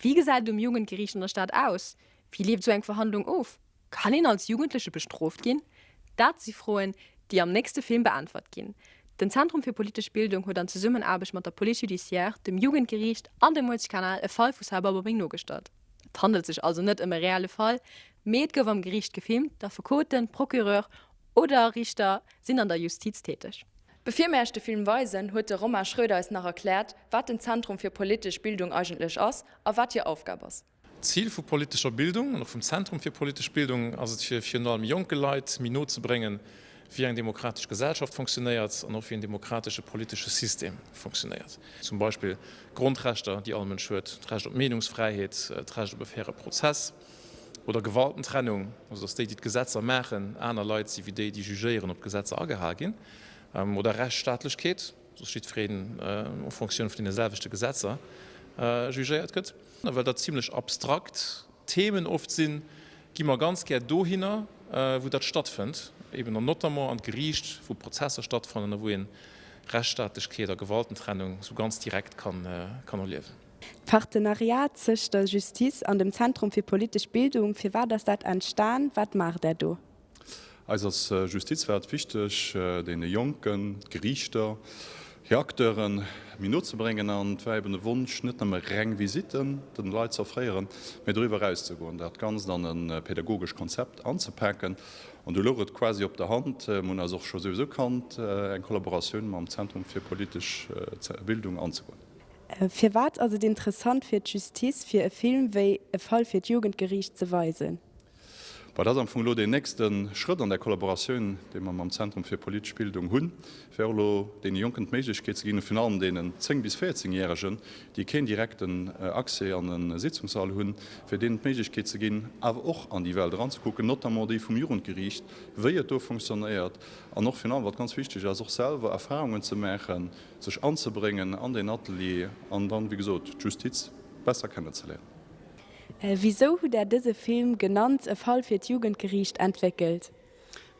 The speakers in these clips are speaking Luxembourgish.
Wéi gesäit et um Jugendgeriicht an der Stad aus? Wéi leeft esou eng Verhandlung of? Kann een als Jugendleche bestrooft ginn? Dat si Froen, déi am nächste Film beäntwert ginn. Den Zentrum fir politesch Bildung huet an Zesummenaarbecht mat der Police judiciaire, dem Jugendgeriicht an dem Muelzkanal e Fall vu Cybermobbing nogestallt. Et handelt sech also net ëm e reelle Fall, mee et gouf am Geriicht gefilmt, d'Affekoten, Procureur oder Riichter sinn an der Justiz täteg. Bevir mir Iech de Film weisen, huet de Romain Schroeder eis nach erkläert, wat den Zentrum fir politesch Bildung eigentlech ass a wat hir Aufgab ass. D'Zil vu politescher Bildung an och vum Zentrum fir politesch Bildung ass et fir virun allem jonke Leit méi no ze bréngen, wéi eng demokratesch Gesellschaft fonctionnéiert an och wéi en demokratesche politesche System fonctionnéiert. Zum Beispill d'Grondrechter, déi all Mënsch huet, d'Recht op Meenungsfräiheet, d'Recht op e faire Prozess oder Gewaltentrennung, also datt déi, déi d'Gesetzer maachen, aner Leit si wéi déi, déi jugéieren, ob d'Gesetzer agehal ginn, oder Rechtsstaatlechkeet, dass jiddwereen en Fonctioun vun deene selwechte Gesetzer jugéiert gëtt. A well dat zimlech abstrakt Themen oft sinn, gi mer ganz gär dohinner, wou dat stattfënnt, eben an notamment an d'Geriicht, wou Prozesser stattfannen a wou een Rechtsstaatlechkeet a Gewaltentrennung esou ganz direkt kann erliewen. D'Partenariat tëscht der Justiz an dem Zentrum fir politesch Bildung, firwat ass dat entstan? Wat maacht Der do? Eis als Justiz war et wichteg, deene Jonken d'Geriichter, hir Acteuren méi no ze bréngen. An et war eben de Wonsch, net nëmme reng Visitten den Leit ze offréieren, mee doriwwer erauszegoen, dat Ganzt an e pädagogescht Konzept anzepaken. An do louch et quasi op der Hand, mir hunn eis och scho souwisou kannt, eng Kollaboratioun mam Zentrum fir politesch Bildung anzegoen. Firwat ass et interessant fir d'Justiz, fir e Film wéi E Fall fir d'Jugendgeriicht ze weisen? Bon, dat ass am Fong elo deen nächste Schrëtt an där Kollaboratioun, déi mer mam Zentrum fir politesch Bildung hunn, fir och elo deene Jonken d'Méiglechkeet ze ginn, virun allem deenen 10 bis 14 Järegen, déi keen direkten Accès an e Sitzungssall hunn, fir deenen d'Méiglechkeet ze ginn, awer och an déi Welt eranzekucken, notamment déi vum Jugendgeriicht, wéi et do funktionéiert, an och virun allem, wat ganz wichteg ass, och selwer Erfahrungen ze maachen, sech anzebréngen an deen Atelier an dann, wéi gesot, d'Justiz besser kennenzeléieren. Wisou hutt Där dëse Film, genannt E Fall fir d'Jugendgeriicht, entwéckelt?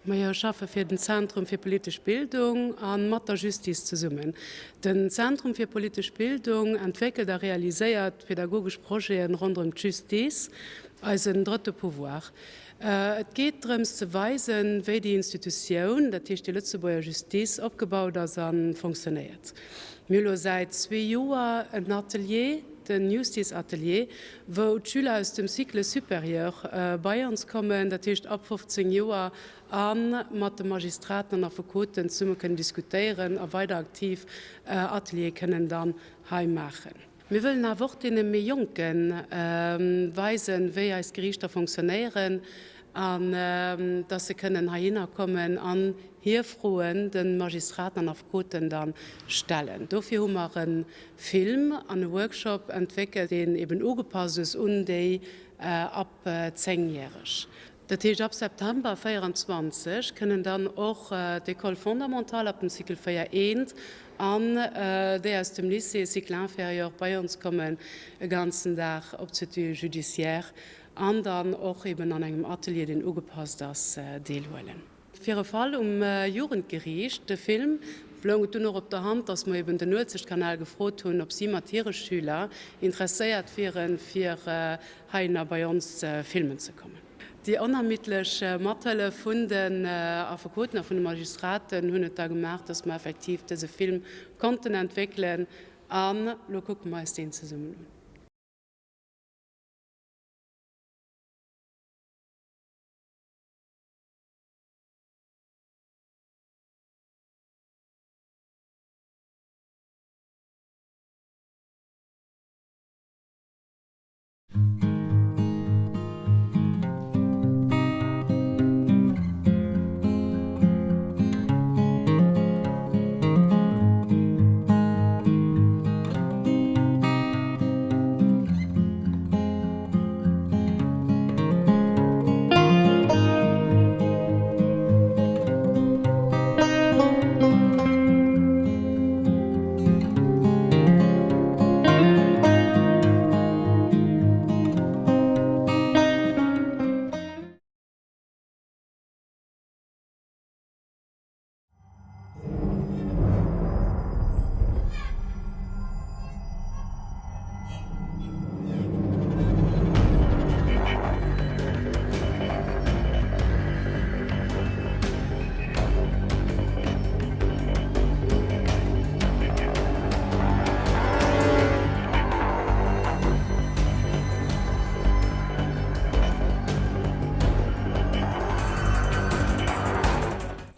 Majo, ech schaffe fir den Zentrum fir politesch Bildung a mat der Justice zesummen. Den Zentrum fir politesch Bildung entwéckelt a realiséiert pedagogesch Projeten ronderëm d'Justice, eisen drëtte Pouvoir. Et geet drëms ze weisen, wéi déi Institutioun, dat heescht déi Lëtzebuerger Justice, opgebaut ass a fonctionnéiert. Mir hu lo säit zwee Joer en Atelier, den Justice Atelier, wou d'Schüler aus dem Cycle supérieur bei ons kommen, dat heescht ab 15 Joer, a mat de Magistraten an Affekoten zesumme kënnen diskutéieren a weider aktiv Ateliere kënnen dann hei maachen. Mir wëllen awer och deene méi Jonke weisen, wéi eis Geriichter fonctionnéieren an dass se kënnen heihinner kommen an hir Froen de Magistraten an Affekoten da stellen. Dofir hu mer e Film an e Workshop entwéckelt, deen eben ugepasst ass un déi ab 10 Järeg. Dat heescht, ab September 24 kënnen dann och d'École fondamentale ab dem Cycle 4 eent an déi aus dem Lycée, Cycle inférieur, bei ons kommen, e ganzen Dag op d'Cité judiciaire an dann och eben an engem Atelier, deen ugepasst ass, deelhuelen. Fir e Fall um Jugendgeriicht, de Film, loung et dunn och op der Hand, datt mer eben den Uelzechtkanal gefrot hunn, ob si mat hire Schüler interesséiert wieren, fir heihinner bei ons filmen ze kommen. Déi onermiddlech Mathëllef vun den Affekoten a vun de Magistraten hunn et da gemaach, datt mer effektiv dëse Film konnten entwéckelen. An elo kucke mer eis deen zesummen un.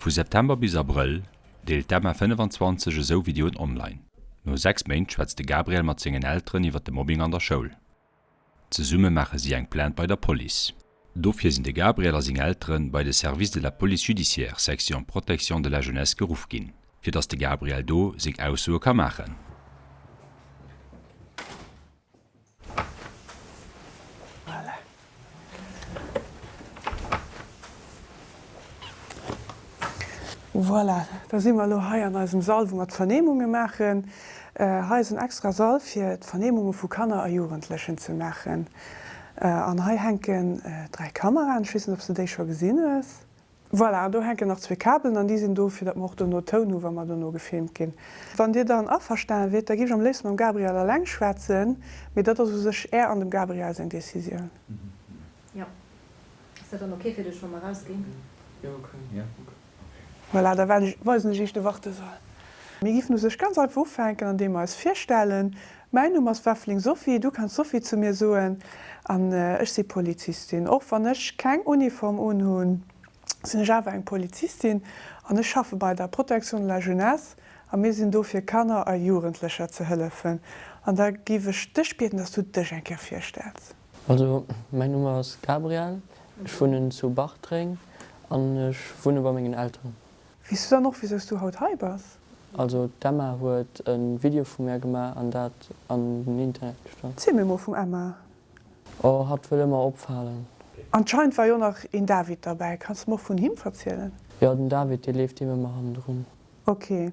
Vu September bis Abrëll deelt d'Emma 25 esou Videoen online. No 6 Méint schwätzt de Gabriel mat sengen Elteren iwwer de Mobbing an der Schoul. Zesumme maache si eng Plainte bei der Police. Dofir sinn de Gabriel a seng Eltere bei de Service de la Police judiciaire, Section Protection de la jeunesse geruff ginn, fir datt de Gabriel do seng Aussoe ka maachen. Voilà, da si mer elo hei an eisem Sall, wou mer d'Vernehmunge maachen. Hei ass en extra Sall, fir d'Vernehmunge vu Kanner a Jugendlechen ze maachen. An hei hänken 3 Kameraen. Ech weess net, ob s de déi scho gesinn hues. Voilà, an do hänken nach zwee Kabelen an déi sinn do, fir datt mer och dono Toun hu wa mer dono gefilmt ginn. Wann Dir dann averstane wiert, da géif ech am léifste mam Gabriel alleng schwätzen, mee dat ass u sech Är an dem Gabriel seng Decisioun. Jo. Ass dat dann ok fir dech, wa mer erausginn? Jo, ok. Voilà, da weisen ech Iech de Wartesall. Mir giffen u sech ganz einfach ufänken, andeem mer eis virstellen. Mäin Numm ass Weffling Sophie, du kanns Sophie zu mir soen, an ech si Polizistin. Och wann ech keng Uniform unhunn, sinn ech awer eng Polizistin an ech schaffe bei der Protection de la Jeunesse a mir sinn do fir Kanner a Jugendlecher ze hëllefen. An da giff ech dech bieden, dass du dech eng Kéier virstells. Also mäin Numm ass Gabriel, ech wunnen zu Bartreng an ech wunne bei mengen Elteren. Weess du dann och wisou s du haut hei bass? Also d'Emma huet e Video vu mär gemaach an dat an den Internet gestallt. Ziel mir mol vum Emma. Oh hatt wëll ëmmer opfalen. Anscheinend war jo nach een David derbäi, kanns de mer och vun him verzielen? Jo den David dee leeft him ëmmer hannendrun. Ok.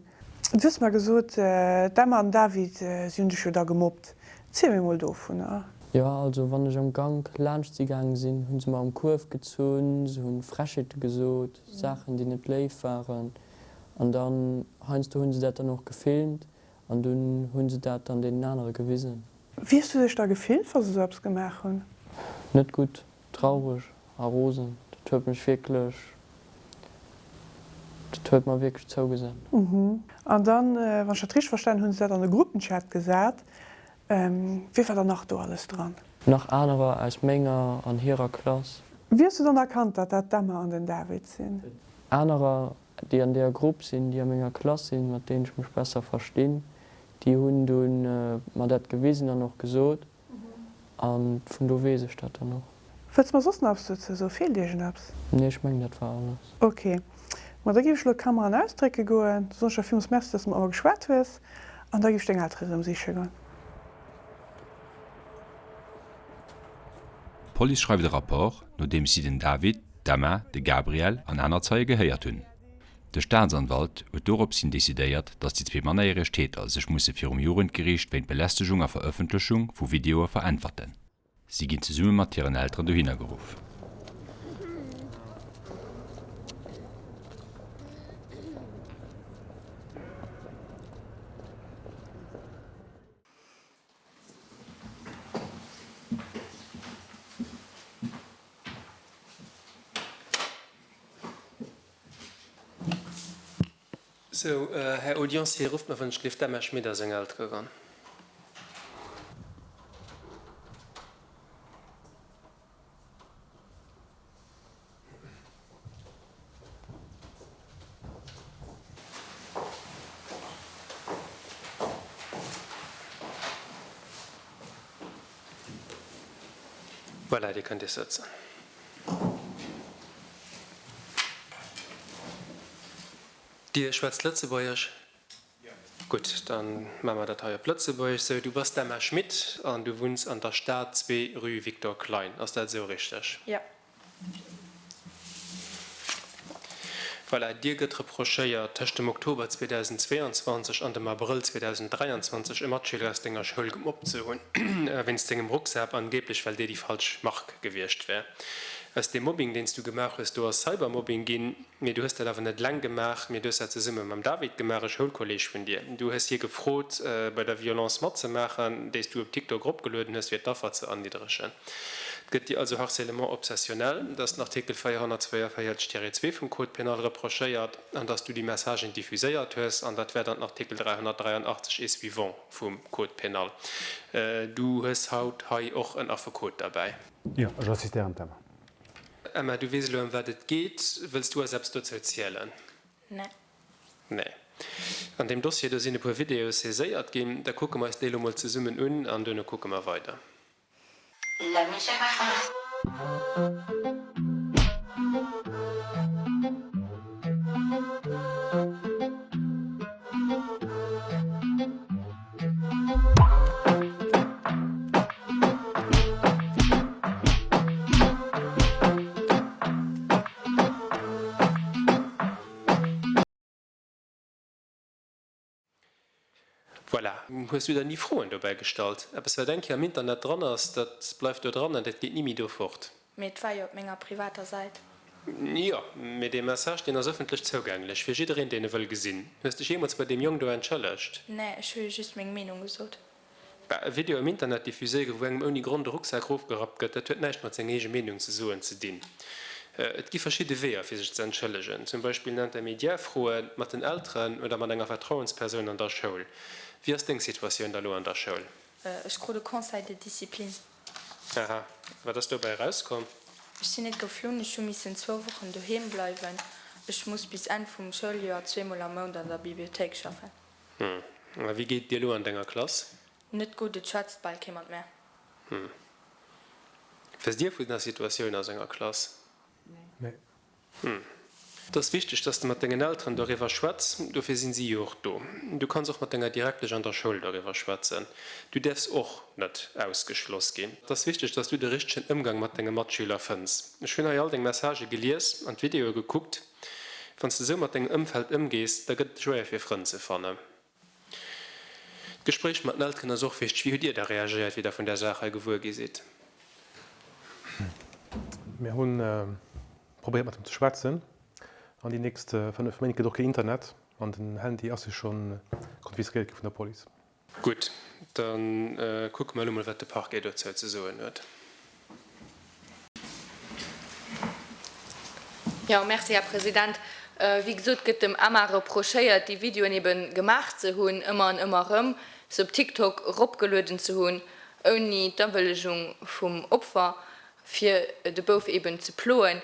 Du hues mer gesot d'Emma an den David si hunn dech jo da gemobbt. Ziel mir mol dovunner. Jo also wann ech am Gank laanscht si gaange sinn, hunn se mer am Kuerf gezunn, se hunn Frechheete gesot. Saachen déi net léif waren an dann heiansdo hunn se dat dann och gefilmt an dunn hunn se dat dann deenen anere gewisen. Wéi hues du dech da gefillt wa se sou eppes gemaach hunn? Net gutt, traureg a rosen. Dat huet mech wierklech, dat huet mer wierklech zougesat. An dann, wann ech dat richteg verstanen hunn, hunn se dat an e Gruppenchat gesat. Wie war dann nach do alles dran? Nach anerer aus menger an hirer Klass. Wéi hues du dann erkannt, datt dat d'Emma an den David sinn? Anerer, déi an deeër Grupp sinn, déi a menger Klass sinn, mat deenen ech mech besser verstinn, déi hunn dunn mer dat gewisen an och gesot. An vun do weess ech dat dann och. Wëlls mer soss nach eppes dozou soen? Feelt iergendeppes? Nee, ech mengen dat war alles. Ok, ma da géif ech elo d'Kameraen ausdrécke goen. Da soen ech der villmools Merci, dass de mat mer geschwat hues. An da géif ech deng Eltere rëm siche goen. D'Police schreift e Rapport, nodeems si den David, d'Emma, de Gabriel an aner Zeie gehéiert hunn. De Staatsanwalt huet dorops hin decidéiert, datt déi zwee mannerjäreg Täter sech musse virum Jugendgeriicht wéint Belästegung a Verëffentlechung vu Videoe veräntwerten. Si ginn zesumme mat hiren Elteren dohinner geruff. Sou, Här Audiencier, rufft mer wënschtlif d'Emma Schmit a seng Eltere ran. Voilà, Dir kënnt Iech sëtzen. Dir schwätzt Lëtzebuergesch? Gutt, da maache mer dat hei op Lëtzebuergesch. Sou, du bass d'Emma Schmit an du wunns an der Stad, zwee rue Victor Klein. Ass dat esou richteg? Jo. Voilà, dir gëtt reprochéiert, tëscht dem Oktober 2022 an dem Abrëll 2023 e Matschüler aus denger Schoul gemobbt ze hunn, wéinst sengem Rucksak, angeeblech well dir déi falsch Mark gewiescht wär. Aus deem Mobbing, deen s du gemaach hues, do ass Cybermobbing ginn. Mee du hues dat awer net eleng gemaach, mee du hues dat zesumme mam David gemaach, e Schoulkolleeg vun dir. Du hues hie gefrot, bei der Violence matzemaachen, déi s du op TikTok eropgelueden hues, fir d'Affer ze erniddregen. Et gëtt dir also Harcèlement obsessionnel, dat ass den Artikel 442-2 vum Code pénal, reprochéiert, an dass du déi Messagen diffuséiert hues, an dat wär dann den Artikel 383 et suivants vum Code pénal. Du hues haut hei och en Affekot derbäi. Jo, ech assistéieren d'Emma. Emma, du weess elo ëm wat et geet. Wëlls du eis eppes dozou zielen? Nee. Nee. An deem Dossier do sinn e puer Videoe saiséiert ginn. Da kucke mer eis déi elo mol zesummen un an duerno kucke mer weider. Voilà. Hues du der ni Froen dobäi gestallt? Eppes wat eng Kéier am Internet dran ass, dat bleift do dran an dat geet ni méi do fort. Mee et war jo op menger privater Säit. Jo, mee dee Message, deen ass ëffentlech zougänglech fir jiddereen, deen e wëll gesinn. Hues dech jeemools bei deem Jong do entschëllegt? Nee, ech hu jo just meng Meenung gesot. Bah, e Video am Internet diffuséieren, wou engem ouni Grond e Rucksak rofgerappt gëtt, dat huet näischt mat seng eege Meenung ze soen ze dinn. Et gi verschidde Weeër, fir sech ze entschëllegen, zum Beispill en Intermédiaire froen, mat den Elteren oder mat enger Vertrauenspersoun an der Schoul. Wéi ass deng Situatioun da lo an der Schoul? Ech krut e Conseil de discipline. Aha, wat ass dobäi erauskomm? Ech sinn net geflunn, ech hu missen zwou Wochen doheem bleiwen. Ech muss bis Enn vum Schouljoer zweemol am Mount an der Bibliothéik schaffen. Hm. A wéi geet et dir elo an denger Klass? Net gutt, et schwätzt bal kee mat mär. Hm. Wësst dir vun der Situatioun a senger Klass? Nee. Hm. Et ass wichteg, dass de mat dengen Elteren doriwwer schwätz, dofir sinn si jo och do. Du kanns och mat denger Direktesch an der Schoul doriwwer schwätzen. Du däerfs och net ausgeschloss ginn. Et ass wichteg, dass du de richtegen Ëmgang mat denge Matschüler fënns. Ech hunn hei all deng Messagë gelies an d'Videoe gekuckt. Wann s de esou mat dengem Ëmfeld ëmgees, da gëtt et schwéier fir Frënn ze fannen. D'Gespréich mat den Elteren ass och wichteg. Wéi hutt Dir da reagéiert, wéi Der vun där Saach hei gewuer gi sidd? Mir hu probéiert mat him ze schwätzen. An déi nächst 5 Méint gëtt och keen Internet an den Handy ass jo scho konfiskéiert gi vun der Police. Gutt, da kucke mer elo mol, wat de Parquet dozou ze soen huet. Jo, merci, Här President. Wéi gesot gëtt dem Emma reprochéiert, déi Videoen ebe gemaach ze hunn, ëmmer an ëmmer erëm, se op TikTok eropgelueden ze hunn, ouni d'Awëllegung vum Opfer. fir de Bouf eben ze ploen,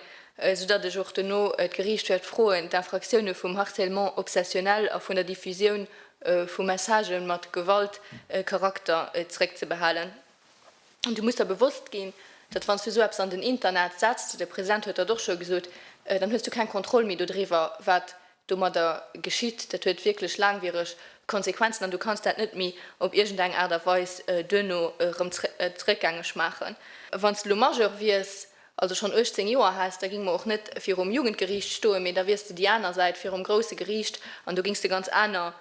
soudatt ech och dono d'Geriicht wäert froen, d'Infractioune vum Harcèlement obsessionnel a vun der Diffusioun vu Messagë mat Gewaltcharakter zeréckzebehalen. An du muss der bewosst ginn, datt wann s du esou eppes an den Internet setz, de President huet dat och scho gesot, dann hues du keng Kontroll méi dodriwwer, wat domadder geschitt, dat huet wierklech laangwiereg Konsequenzen an du kanns dat net méi op iergendeng Aart a Weis duerno erëm zeréckgängeg maachen. Wann s de elo Majeur wiers, also schonn 18 Joer häss, da géinge mer och net virum Jugendgeriicht stoen, mee da wiers de déi aner Säit, virum grousse Geriicht an do géings de ganz aner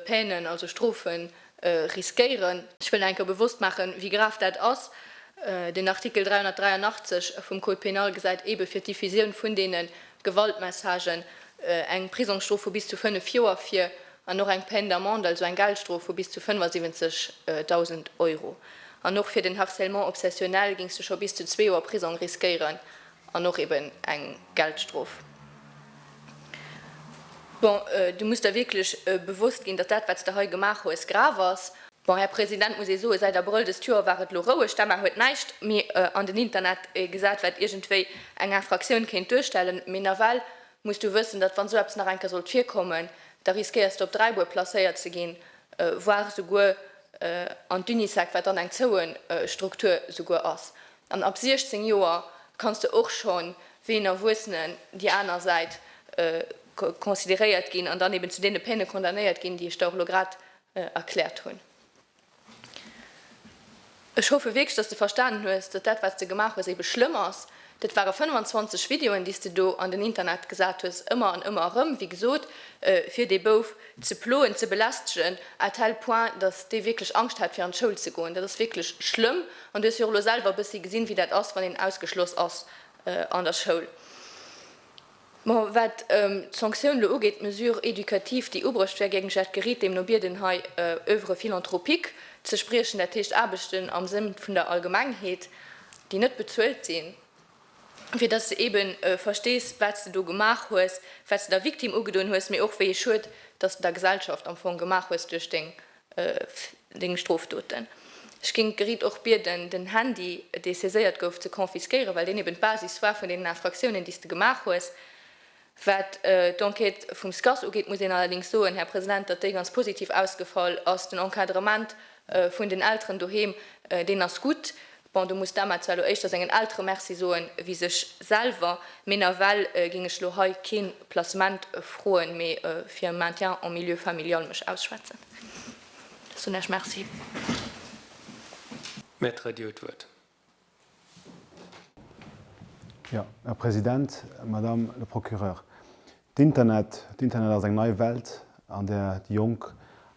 Peinen, also Strofen, riskéieren. Ech wëll nach eng Kéier bewosst maachen, wéi grav dat ass. Den Artikel 383 vum Code pénal gesäit eebe fir d'Diffusioun vun deene Gewaltmessagen eng Prisongsstrof vu bis zu 5 Joer vir an och eng Peine d'amende, also eng Geldstrof vu bis zu 75.000 Euro. An och fir den Harcèlement obsessionnel géings de scho bis zu zwee Joer Prisong riskéieren an och eben eng Geldstrof. Bon, du muss der wierklech bewosst ginn, datt dat, wat s de hei gemaach hues, grav ass. Bon, Här President, muss ee soen, säit Abrëll dëst Joer war et elo roueg. D'Emma huet näischt méi an den Internet gesat, wat iergendwéi eng Infraktioun kéint duerstellen. Mee nawell muss du wëssen, datt wann esou eppes nach eng Kéier sollt virkommen, da riskéiers de op Dräibuer placéiert ze ginn, voire souguer an d'Unisec, wat dann eng zoue Struktur souguer ass. An ab 16 Joer kanns de och scho wéi en Erwuessenen déi aner Säit consideréiert ginn an dann eben zu deene Peine condamnéiert ginn, déi ech der och elo grad erkläert hunn. Ech hoffe wierklech, dass de verstanen hues, datt dat, wat s de gemaach hues, ebe schlëmm ass. Dat ware 25 Videoen, déi s de do an den Internet gesat hues, ëmmer an ëmmer erëm, wéi gesot, fir dee Bouf ze ploen, ze belästegen, à tel point, datt dee wierklech Angscht hat, fir an d'Schoul ze goen. Dat ass wierklech schlëmm. An du hues jo och elo selwer e bëssi gesinn, wéi dat ass, wann een ausgeschloss ass an der Schoul. Bon, wat d'Sanktioun elo ugeet, d'Mesure éducative, déi ubruecht wär, géing ech dat Geriit deemno bieden, hei Oeuvre philanthropique ze spriechen, dat heescht Aarbechten am Sënn vun der Allgemengheet, déi net bezuelt sinn, fir dass de eebe verstees, wat s de do gemaach hues, wat s de der Victime ugedoen hues, mee och wéi ee Schued dass de der Gesellschaft am Fong gemaach hues duerch deng deng Strofdoten. Ech géing d'Geriit och bieden, den Handy, dee saiséiert gouf, ze confisquéieren, well deen eben d'Basis war vun deenen Infractiounen, déi s de gemaach hues. Wat d'Enquête vum SCAS ugeet, muss een allerdéngs soen, Här President, datt déi ganz positiv ausgefall ass. Den Encadrement vun den Elteren doheem, deen ass gutt. Bon, do muss d'Emma zwar elo éischter sengen Eltere Merci soen, wéi sech selwer, mee nawell géing ech elo hei kee Placement froen, mee fir e Maintien en milieu familial mech ausschwätzen. Ech soen Iech Merci. Maître, Dir hutt d'Wuert. Jo, Här President, Madame le Procureur, d'Internet, d'Internet ass eng nei Welt, an där déi Jonk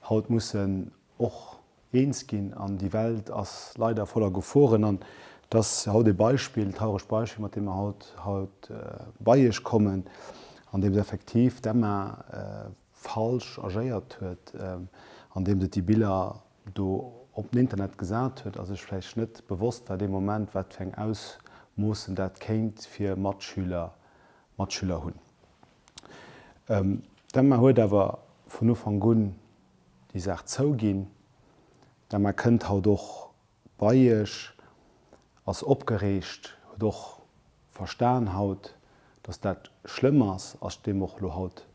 haut mussen och eens ginn. An déi Welt ass leider voller Geforen. An et ass haut e Beispill, e trauregt Beispill, mat deem mer haut, haut bei Iech kommen, an deem effektiv d'Emma falsch agéiert huet, andeem se déi Biller do op den Internet gesat huet a sech vläicht net bewosst war dee Moment, wat fir eng Ausmoossen dat kéint fir Matschüler, Matschüler hunn. D'Emma huet awer vun Ufank un déi Saach zouginn. D'Emma kënnt haut och bei Iech, ass opgereegt, huet och verstan haut, dass dat schlëmm ass, ass deem och elo haut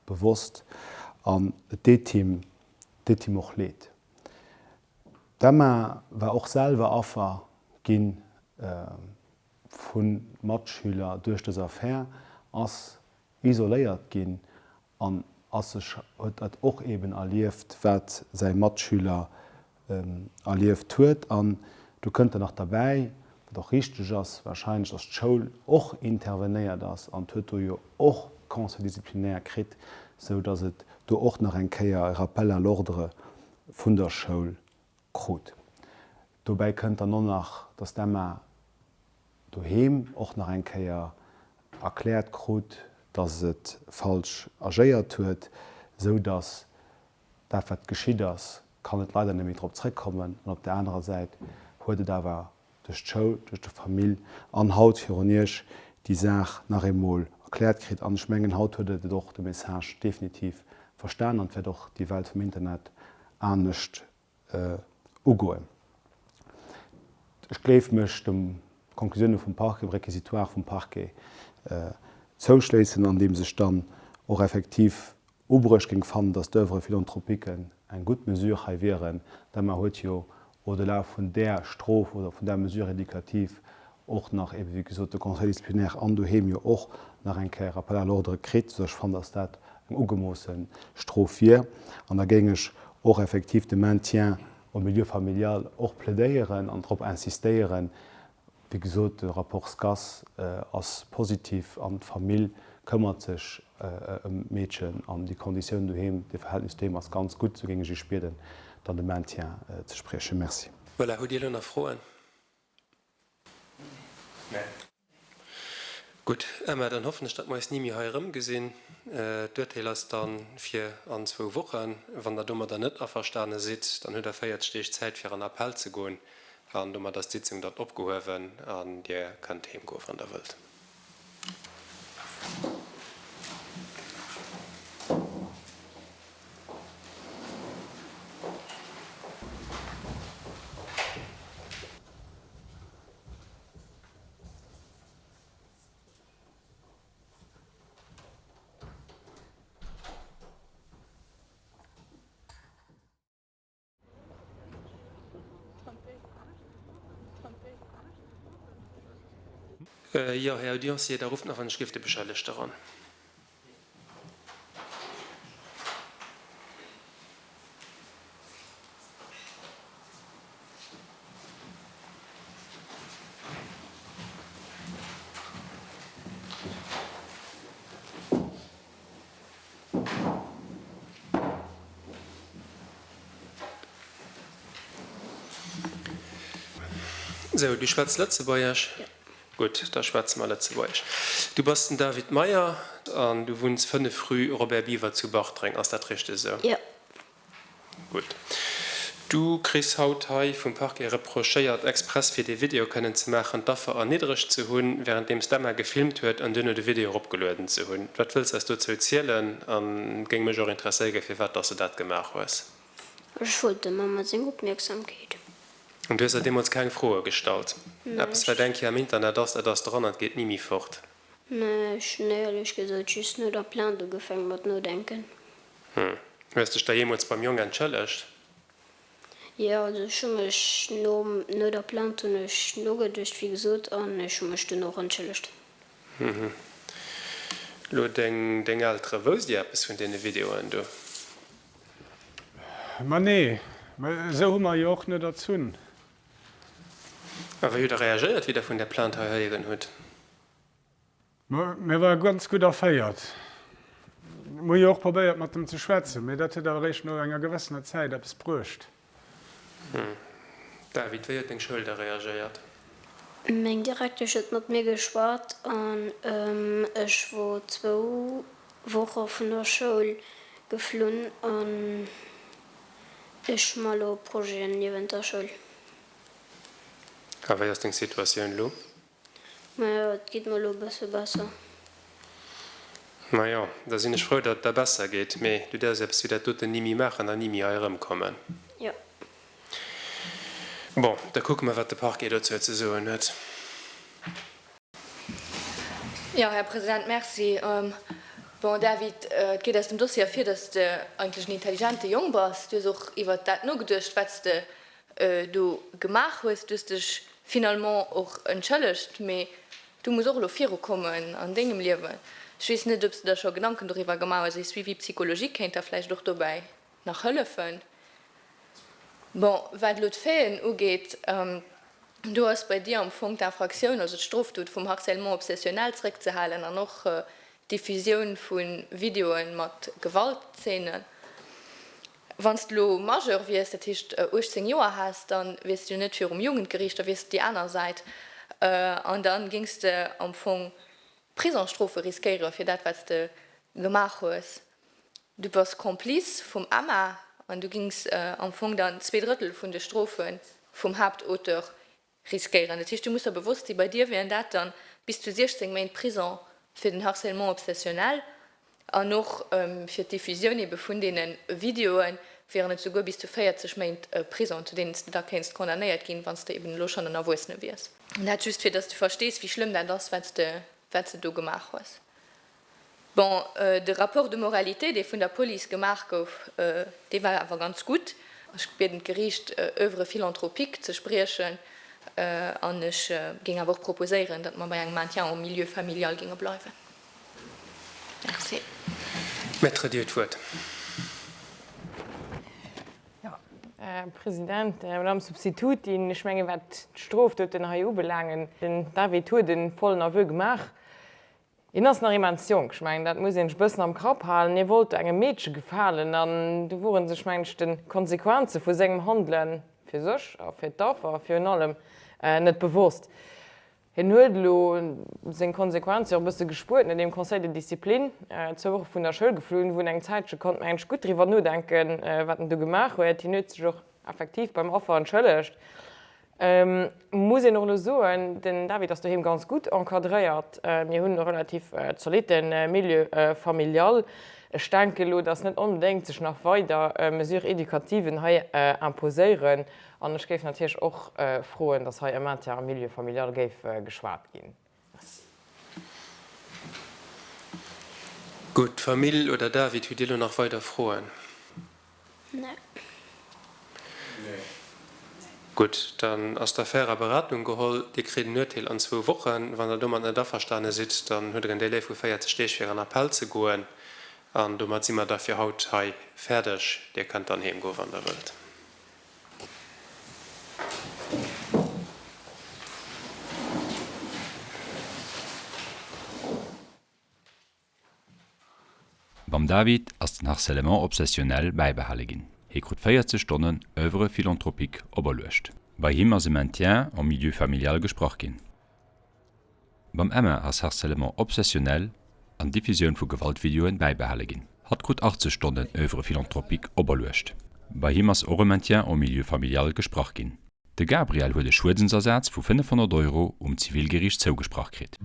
bewosst an et deet him, deet him och leed. D'Emma war och selwer Affer gi vu Matschüler duerch dës Affär, ass isoléiert ginn an ass sech, huet dat och eben erlieft, wat säi Matschüler erlieft huet. An do kënnt dann nach derbäi, wat och richteg ass wahrscheinlech, dass d'Schoul och intervenéiert ass an huet do jo och Conseil disciplinaire kritt, sou dass et do och nach eng Kéier e Rappel à l'ordre vun der Schoul krut. Dobäi kënnt dann och nach, dass d'Emma doheem och nach eng Kéier erkläert krut, dass et falsch agéiert huet, sou dass Dat wat geschitt ass, kann et leider net méi drop zréckkommen. An op der anerer Säit huet et awer duerch d'Schoul, duerch de Famill an haut virun Iech déi Saach nach eemol erkläert kritt. An ech mengen, haut huet et et och de Message definitiv verstan an et wäert och déi Welt vum Internet anescht ugoen. Ech géif mech de Konklusioune vum Parquet, dem Réquisitoire vum Parquet zouschléissen, andeems ech dann och effektiv ubruecht géing fannen, dass d'Oeuvres philanthropiques eng gutt Mesure hei wieren. D'Emma huet jo au-delà vun där Strof oder vun där Mesure éducative och nach eben, wéi gesot, de Conseil disciplinaire an doheem jo och nach eng Kéier Rappel à l'ordre kritt, soudass ech fannen, dass dat eng ugemoosse Strof wier. An da géing ech och effektiv de Maintien au milieu familial och plädéieren an drop insistéieren. Wéi gesot, de Rapport SCAS ass positiv an d'Famill këmmert sech ëm d'Meedchen an déi Konditioun doheem, de Verhältnis doheem ass ganz gutt. Sou géing ech Iech bieden, dann de Maintien ze spriechen. Merci. Voilà, hutt Dir elo nach Froen? Nee. Gutt, Emma, dann hoffen ech, datt mer eis ni méi hei erëmgesinn. D'Urteel ass da fir an zwou Wochen. Wann Der domadder net averstane sidd, dann hutt Der 40 Deeg Zäit, fir an Appell ze goen. An domat ass d'Sitzung dann opgehuewen an Dir kënnt heemgoen, wann Der wëllt. Jo, Här Audiencier, da rufft nach wann ech géif de Beschëllegte eran. Sou, du schwätz Lëtzebuergesch? Gutt, da schwätze mer Lëtzebuergesch. Du bass den David Meyer an du wunns 5 rue Robert Biever zu Bartreng, ass dat richteg esou? Jo. Gutt. Du kriss haut hei vum Parquet reprochéiert, express fir dee Video kënnen ze maachen, d'Affer erniddregt ze hunn, wärenddeems d'Emma gefilmt huet an duerno de Video eropgelueden ze hunn. Wat wëlls eis dozou zielen? An et géing mech och interesséieren, firwat dass de dat gemaach hues. Ech wollt der Mamma seng Opmierksamkeet. An du hues der deemools keng Froe gestallt? Nein. Eppes wat eng Kéier am Internet ass, dat ass dran an et geet ni méi fort. Nee, ech hunn éierlech gesot just no der Plainte ugefaangen mat nodenken. Hm. Hues dech da jeemools beim Jong entschëllegt? Jo, also ech hu mech nom, no der Plainte hunn ech nogeduecht, wéi gesot, an ech hu mech dunn och entschëllegt. Hm. Lo deng, deng Eltere, wousst Dir eppes vun deene Videoen do? Ma nee, ma esou hu mer jo och net erzunn. A wéi hutt Der reagéiert, wéi Der vun där Plainte hei héieren hutt? Mir ware ganz gutt erféiert. Mir hu jo och probéiert, mat em ze schwätzen, mee dat huet awer eréischt no enger gewëssener Zäit eppes bruecht. David, wéi huet deng Schoul da reagéiert? Meng Direktesch huet mat mir geschwat an ech wor zwou Woche vun der Schoul geflunn an ech hu mer elo Projeten niewent der Schoul. A wéi ass deng Situatioun elo? Majo, et geet mer elo e bësse besser. Majo, da sinn ech frou, datt et der besser geet. Mee du däerfs eppes wéi dat doten ni méi maachen an ni méi hei erëmkommen. Jo. Bon, da kucke mer, wat de Parquet dozou ze soen huet. Jo, Här President, merci. Bon, David, et geet aus dem Dossier ervir, datt s de eigentlech en intelligente Jong bass. Du hues och iwwert dat nogeduecht, wat s de do gemaach hues. Du hues dech finalement och entschëllegt, mee du muss och elo virukommen an dengem Liewen. Ech weess net, ob s de der scho Gedanken doriwwer gemaach hues. Ee Suivi psychologique kéint der vläicht och dobäi nach hëllefen. Bon, wat elo d'Faiten ugeet, do ass bei dir am Fong d'Infractioun, also d'Strofdot vum Harcèlement obsessionnel zréckzehalen an och d'Diffusioun vu Videoe mat Gewaltzeenen. Wann s de elo Majeur wiers, dat heescht 18 Joer häss, da wiers de jo net virum Jugendgeriicht, da wiers de déi aner Säit an da géings de am Fong Prisongsstrofe riskéiere fir dat, wat s de gemaach hues. Du bass Complice vum Emma an du géings am Fong dann zweedrëttel vun de Strofe vum Haaptauteur riskéieren. Dat heescht, du muss der bewosst sinn, bei dir wären dat dann bis zu 16 Méint Prison fir den Harcèlement obsessionnel an och fir d'Diffusioun ebe vun deene Videoe wären et souguer bis zu 40 Méint Prison, zu deenen s de da kéinst condamnéiert ginn, wann s de eben elo schonn en Erwuessene wiers. Dat just fir dass de verstees, wéi schlëmm dat ass, wat s de, wat s de do gemaach hues. Bon, de Rapport de moralité, dee vun der Police gemaach gouf, dee war awer ganz gutt. Ech bieden d'Geriicht, Oeuvre philanthropique ze spriechen an ech géing awer och proposéieren, datt mer bei engem Maintien en milieu familial géinge bleiwen. Merci. Maître, Dir hutt d'Wuert. Jo, Här President, Madame Substitutin, ech mengen, wat d'Strofdoten hei ubelaangen, den David huet e vollen Aveu gemaach. Hien ass nach immens jonk, ech mengen, dat muss een sech e bëssen am Kapp halen. Hie wollt engem Meedche gefalen an du wor en sech, mengen ech, de Konsequenze vu sengem Handele fir sech a fir d'Affer virun allem net bewosst. Hien huet elo seng Konsequenze jo och e bësse gespuert, nodeem Conseil de discipline zwou Woche vun der Schoul geflunn, wou en eng Zäitche konnt, mengen ech, gutt driwwer nodenken, wat en do gemaach huet. Hien huet sech och effektiv beim Affer entschëllegt. Muss een och elo soen, den David ass doheem ganz gutt encadréiert. Mir hunn e relativ zolitte Milieu familial. Ech denke elo, datt net onbedéngt sech nach weider Mesures éducativen hei imposéieren. An ech géif natierlech och froen, datt hei e Maintien am Milieu familial géif geschwat ginn. Merci. Gutt, Famill oder David, hutt Dir elo nach weider Froen? Nee. Gutt, dann ass d'Affär a Beratung geholl. Dir kritt en Urteel an zwou Wochen. Wann Der domat net averstane sidd, dann hutt Der en Délai vu 40 Deeg fir an Appell ze goen. An domat si mer da fir haut hei fäerdeg. Dir kënnt dann heem goen, wann Der wëllt. Beim David ass den Harcèlement obsessionnel bäibehale ginn. Hie krut 40 Stonnen Oeuvre philanthropique operluecht. Bei him ass e Maintien en milieu familial gesprach ginn. Beim Emma ass Harcèlement obsessionnel an Diffusioun vu Gewaltvideoen bäibehale ginn. Hatt krut 80 Stonnen Oeuvre philanthropique operluecht. Bei him ass och e Maintien en milieu familial gesprach ginn. De Gabriel huet e Schuedensersaz vu 500 Euro um Zivilgeriicht zougesprach kritt.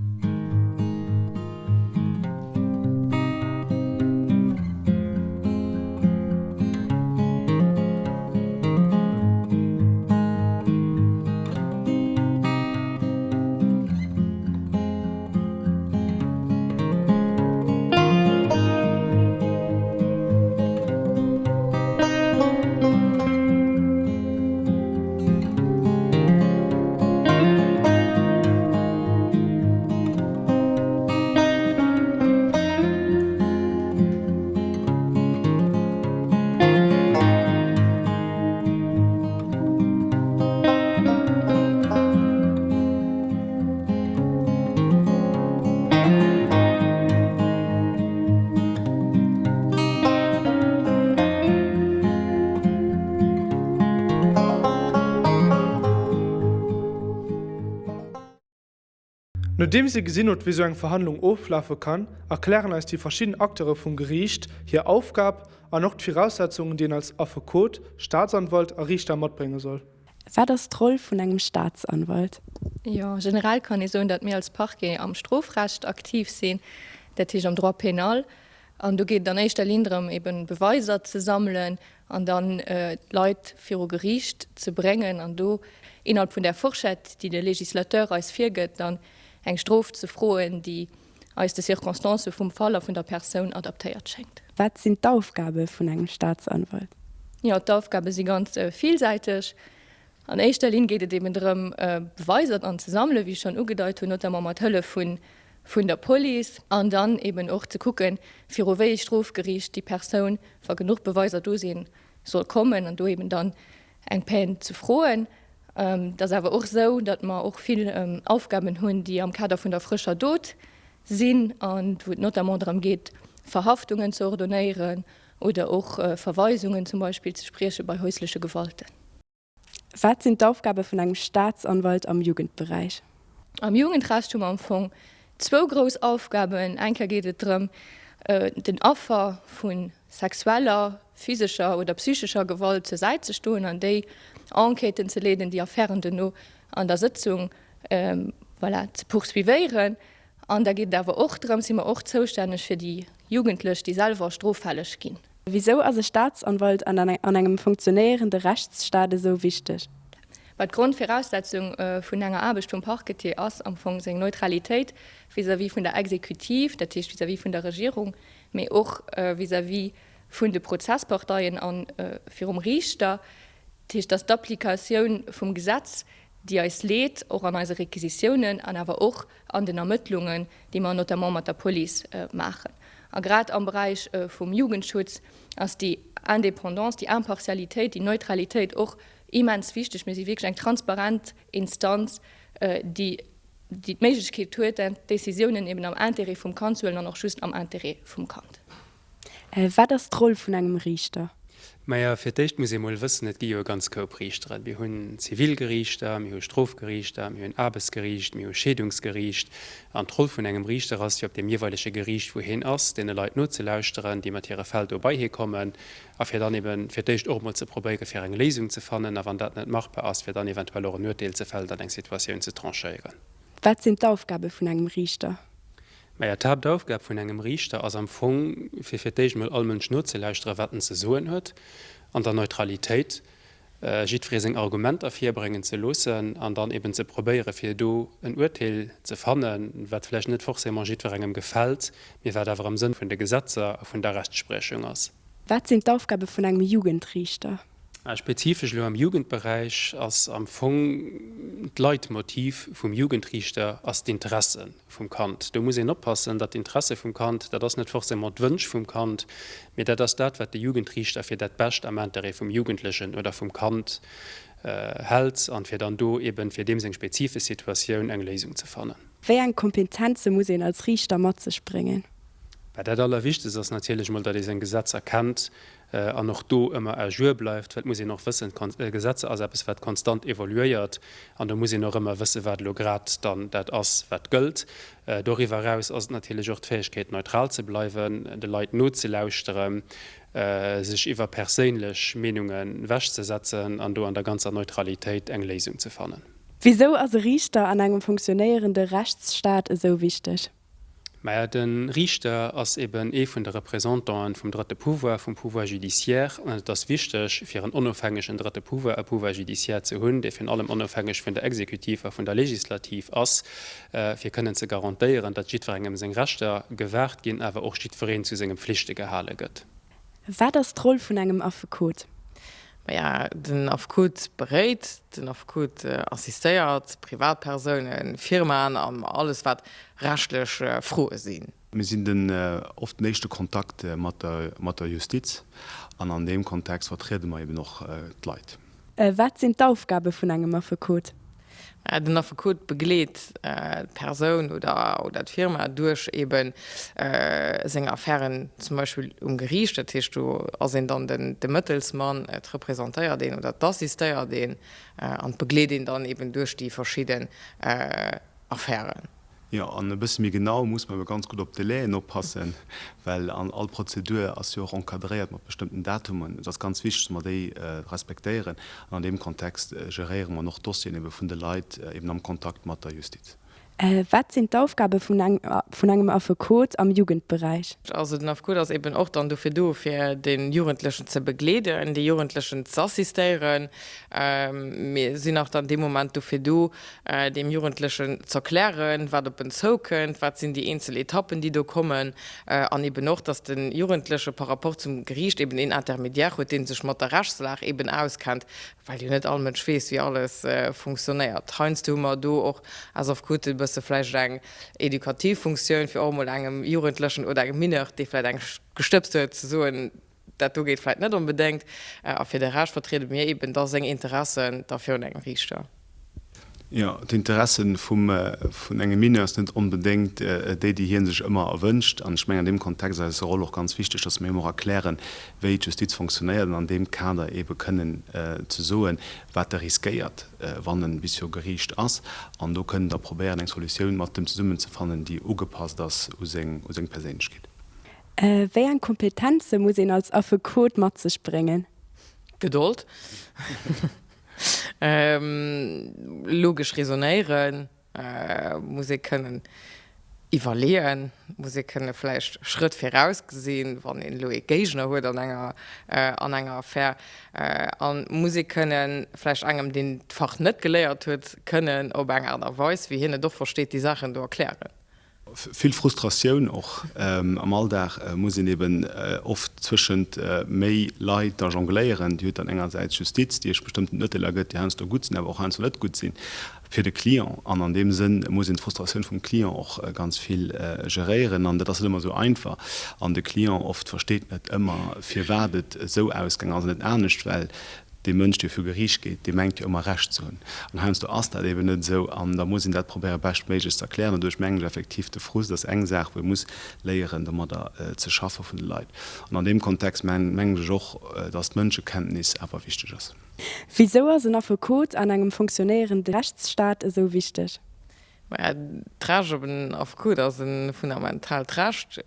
Nodeems dir gesinn hutt, wéi sou eng Verhandlung oflafe kann, erklären eis déi verschidden Acteure vum Geriicht hir Aufgab an och d'Viraussetzungen, déi een als Affekot, Staatsanwalt a Riichter matbrénge soll. Wat ass d'Roll vun engem Staatsanwalt? Jo, generell kann ee soen, datt mir als Parquet am Strofrecht aktiv sinn, dat heescht am Droit pénal. An do geet et an éischter Linn drëm, eben Beweiser ze sammelen an dann d'Leit viru Geriicht ze bréngen an do innerhalb vun där Fourchette, déi de Législateur eis virgëtt, dann eng Strof ze froen, déi eis de Circonstancë vum Fall a vun der Persoun adaptéiert schéngt. Wat sinn d'Aufgabe vun engem Staatsanwalt? Jo, d'Aufgabe si ganz villsäiteg. An éischter Linn geet et eben drëm, Beweiser dann ze sammelen, wéi ech schonn ugedeit hunn, notamment mat Hëllef vun der Police, an dann eben och ze kucken, viru wéi ee Strofgeriicht déi Persoun, wa genuch Beweiser do sinn, soll kommen an do eben dann eng Peine ze froen. Et ass awer och esou, datt mer och vill Aufgaben hunn, déi am Kader vun der frëscher Dot sinn an wou et notamment drëm geet, Verhaftungen ze ordonnéieren oder och Verweisungen zum Beispill ze sprieche bei häusleche Gewalten. Wat sinn d'Aufgabe vun engem Staatsanwalt am Jugendberäich? Am Jugendrecht hu mer am Fong zwou grouss Aufgaben. Eng Kéier geet et drëm, den Affer vu sexueller, physescher oder psychescher Gewalt zur Säit ze stoen an déi Enquêten ze leeden, déi Affären duerno an der Sëtzung, voilà, ze poursuivéieren. An da geet et awer och drëm, si mer och zoustänneg fir déi Jugendlech, déi selwer stroffälleg ginn. Wisou ass e Staatsanwalt an engem funktionéierende Rechtsstaat esou wichteg? Mä d'Grondviraussetzung vun enger Aarbecht vum Parquetier ass am Fong seng Neutralitéit vis-à-vis vun der Exekutiv, dat heescht vis-à-vis vun der Regierung, mee och vis-à-vis vun de Prozessparteien a virum Riichter. Dat heescht, dass d'Applikatioun vum Gesetz, déi eis leet, och an eise Requisitiounen an awer och an den Ermëttlungen, déi mer notamment mat der Police maachen. A grad am Beräich vum Jugendschutz ass déi Indépendance, déi Impartialitéit, déi Neutralitéit och immens wichteg. Mir si wierklech eng transparent Instanz, déi d'Méiglechkeet huet, Décisiounen eben am Intérêt vum Kand ze huelen an och just am Intérêt vum Kand. Wat ass d'Roll vun engem Riichter? Maja, fir d'éischt muss ee mol wëssen, et gi jo e ganz Koup Riichteren. Mir hunn Zivilgeriichter, mir hu Strofgeriichter, mir hunn Aarbechtsgeriicht, mir hu Scheedungsgeriicht. An d'Roll vun engem Riichter ass, fir op deem jeeweilege Geriicht, wou hien ass, deene Leit nozelauschteren, déi mat hire Fäll do bei hie kommen, a fir dann ebe fir d'éischt och emol ze probéieren, fir eng Léisung ze fannen, a wann dat net machbar ass, fir dann eventuell och en Urteel ze fällen an eng Situatioun ze tranchéieren. Wat sinn d'Aufgabe vun engem Riichter? Maja, d'Haaptaufgab vun engem Riichter ass am Fong, fir fir d'éischt emol all Mënsch nozelauschteren, wat en ze soen huet, an der Neutralitéit jiddweree seng Argumenter virbréngen ze loossen an dann eben ze probéieren, fir do en Urteel ze fannen, wat vläicht net forcément jiddwerengem gefält, mee wat awer am Sënn vun de Gesetzer a vun der Rechtspriechung ass. Wat sinn d'Aufgabe vun engem Jugendriichter? Spezifesch elo am Jugendberäich ass am Fong d'Leitmotiv vum Jugendriichter ass d'Interesse vum Kand. Do muss een oppassen, datt d'Interesse vum Kand, dat ass net forcément d'Wënsch vum Kand, mee dat ass dat, wat de Jugendriichter fir dat Bescht am Interêt vum Jugendlechen oder vum Kand hält an fir dann do eben fir deem seng spezifesch Situatioun eng Léisung ze fannen. Wéi eng Kompetenze muss een als Riichter mat sech bréngen? Bah, dat Allerwichtegst ass natierlech emol, datt ee seng Gesetzer kennt an och do ëmmer à jour bleift, well et muss een och wëssen, Gesetzer ass eppes, wat konstant evoluéiert an do muss een och ëmmer wëssen, wat elo grad dann dat ass, wat gëllt. Doriwwer eraus ass et natierlech och d'Fäegkeet, neutral ze bleiwen, de Leit nozelauschteren, sech iwwer perséinlech Meenungen ewechzesetzen an do an der ganzer Neutralitéit eng Léisung ze fannen. Wisou ass e Riichter an engem funktionéierende Rechtsstaat esou wichteg? Maja, de Riichter ass eben ee vun de Représentanten vum drëtte Pouvoir, vum Pouvoir judiciaire. An et ass wichteg, fir en onofhängegen drëtte Pouvoir, e Pouvoir judiciaire ze hunn, dee virun allem onofhängeg vun der Exekutiv a vun der Legislativ ass, fir kënnen ze garantéieren, datt jiddwerengem seng Rechter gewaart ginn, awer och jiddwereen zu senge Pflichte gehale gëtt. Wat ass d'Roll vun engem Affekot? Maja, den Affekot beréit, den Affekot assistéiert Privatpersounen, Firmaen an alles wat rechtlech Froe sinn. Mir sinn den oft den éischte Kontakt mat der Justiz an an deem Kontext vertriede mer eben och d'Leit. Wat sinn d'Aufgabe vun engem Affekot? Den Affekot begleet d'Persoun oder d'Firma duerch ebe seng Affären, zum Beispill um Geriicht. Dat heescht, do ass een dann de Mëttelsmann, et representéiert een oder et assistéiert een an et begleet een dann eben duerch déi verschidden Affären. Jo, an e bësse méi genau muss mer ebe ganz gutt op d'Délaien oppassen, well an all Prozedur ass jo och encadréiert mat bestëmmten Datumen. Et ass ganz wichteg, dass mer déi respektéieren. An an deem Kontext geréiere mer och d'Dossieren ebe vun de Leit eben am Kontakt mat der Justiz. Wat sinn d'Aufgabe vun engem Affekot am Jugendberäich? Also den Affekot ass eben och dann dofir do, fir de Jugendlechen ze begleeden, de Jugendlechen z'assistéieren. Mir sinn och dann dee Moment dofir do, deem Jugendlechen z'erklären, wat op en zoukënnt, wat sinn déi eenzel Etappen, déi do kommen, an eben och, dass de Jugendleche par rapport zum Geriicht eben een Intermédiaire huet, dee sech mat der Rechtslag eben auskennt, well jo net all Mënsch weess, wéi alles funktionéiert. Heiansdo hu mer do och als Affekot e bësse vläicht eng edukativ Funktioun, fir och emol engem Jugendlechen oder engem Mineur, dee vläicht eng gestëbst huet, ze soen, dat do geet vläicht net onbedéngt. A fir de Rescht vertriede mir eben da seng Interessen da virun engem Riichter. Jo, d'Interesse vum, vun engem Mineur ass net onbedéngt déi, déi hie sech ëmmer erwënscht. An ech mengen, an deem Kontext ass eis Roll och ganz wichteg, dass mir him och erklären, wéi d'Justiz fonctionnéiert an an deem Kader eebe kënnen ze soen, wat e riskéiert, wann en bis viru Geriicht ass. An do kënnen da probéieren, eng Solutioun mat em zesummen ze fannen, déi ugepasst ass u seng, u seng Perséinlechkeet. Wéi eng Kompetenze muss een als Affekot mat sech bréngen? Gedold. Logesch raisonnéieren, muss ee kënnen iwwerleeën, muss ee kënne vläicht Schrëtt viraus gesinn, wann een elo ee Géigner huet an enger an enger Affär, a muss ee kënne vläicht engem, deen d'Fach net geléiert huet, kënnen op eng Aart a Weis, wéi hien et och versteet, déi Saachen do erklären. Vill Frustratioun och. Am Alldag muss een eben oft zwëschent méi Leit da jongléieren. Dir hutt dann engersäits d'Justiz, déi Iech bestëmmten Urteeler gëtt, déi heiansdo gutt sinn, awer och heiansdo net gutt sinn fir de Client. An an deem Sënn muss een d'Frustratioun vum Client och ganz vill geréieren. An dat ass net ëmmer esou einfach. An de Client oft versteet net ëmmer, firwat et esou ausgaang ass an net anescht, well Dee Mënsch, dee viru Geriicht geet, dee mengt jo ëmmer Recht ze hunn. An heiansdo ass dat eben net esou. An da muss een dat probéiere beschtméiglechst ze erklären. An doduerch mengen ech effektiv, de Frust ass eng Saach, wou ee muss léieren, domadder ze schaffe vun de Leit. An an deem Kontext mengen ech och, dass d'Mënschekenntnis awer wichteg ass. Wisou ass en Affekot an engem fonctionnéierende Rechtsstaat esou wichteg? Maja, d'Recht op en Affekot ass e fundamentaalt Recht.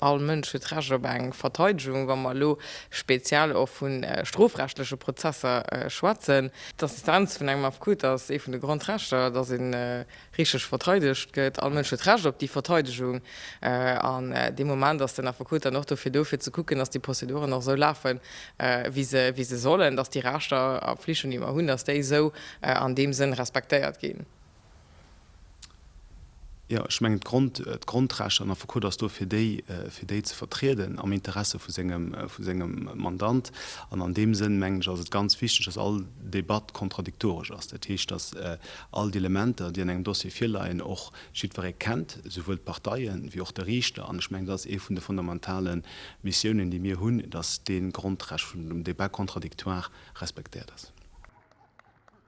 All Mënsch huet d'Recht op eng Verteidegung, wa mer elo speziell och vu strofrechtleche Prozesser schwätzen. D'Assistenz vun engem Affekot ass ee vun de Grondrechter, dass ee richteg verteidegt gëtt. All Mënsch huet d'Recht op déi Verteidegung. An dee Moment ass den Affekot dann och dofir do, fir ze kucken, dass déi Prozeduren och esou lafen, wéi se, wéi se sollen, dass déi Rechter a Flichten, déi mer hunn, dass déi esou an deem Sënn respektéiert ginn. Jo, ech mengen d'Grond, d'Grondrechter, an Affekot ass do fir déi, fir déi ze vertrieden am Interesse vu sengem, vu sengem Mandant. An an deem Sënn, mengen ech, ass et ganz wichteg, dass all Debatt kontradiktoresch ass. Dat heescht, dass all déi Elementer, déi an engem Dossier virleien, och jiddweree kennt, souwuel d'Parteien wéi och de Riichter. An ech mengen, dat ass ee vun de fundamentale Missiounen, déi mir hunn, dass dee Grondrecht vun dem Débat contradictoire respektéiert ass.